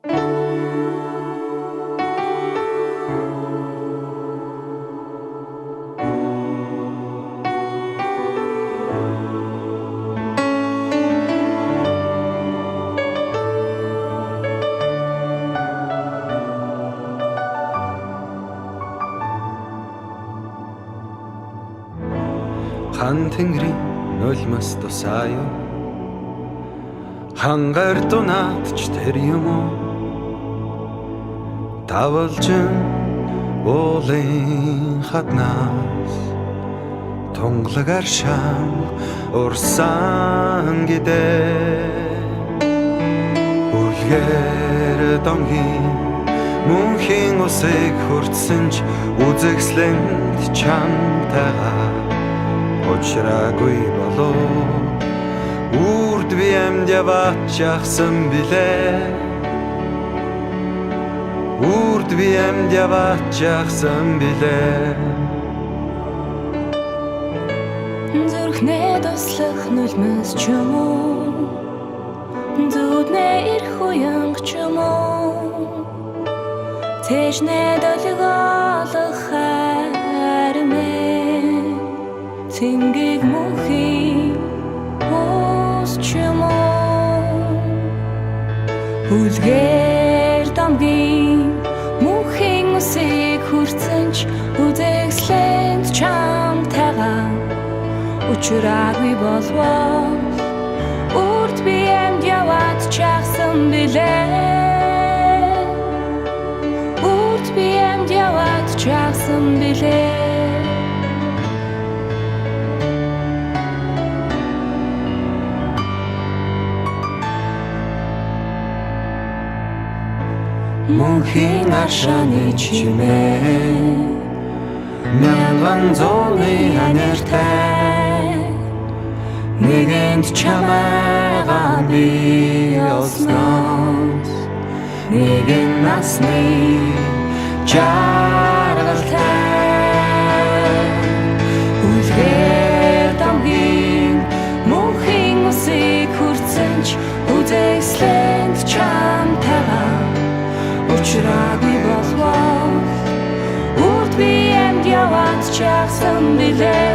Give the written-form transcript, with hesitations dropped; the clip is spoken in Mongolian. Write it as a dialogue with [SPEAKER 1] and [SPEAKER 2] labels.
[SPEAKER 1] Хан тэнгэрийн нулимс тусаа юу, хангар дунаад ч тэр юм уу, тавалжин уулын хаднаас тунгалаг аршаан урсан гэдээ. Үлгээр домгийн мөнхийн усыг хүртсэн ч үзэгслэнд чамтайгаа учраагүй болов. Үрд би амьд яваад чахсан билээ. Үрд би амьд яваад чахсан билээ.
[SPEAKER 2] Зүрхнээ туслах нулимс ч юм уу, зүуднээ ирэх уянга ч юм уу, цээжнээ долгиолох хайрмээ, цэнгийг мөнхийн ус ч юм уу, үлгээр домгийн мөнхийн усыг хүртсэн ч үзэгслэнд чамтайгаа учраагүй болвол үрд би амьд яваад чахсан билээ. Үрд би амьд яваад чахсан билээ.
[SPEAKER 1] Мөнхийн аршааны чимээ мянган зууны аниртай нэгэнд чамайгаа би олсноос нэгэн насны жаргалтай.
[SPEAKER 2] Үлгээр домгийн мөнхийн усыг хүртсэн ч үзэгслэнд чамтайгаа учраагүй болвол үрд би амьд яваад чахсан билээ.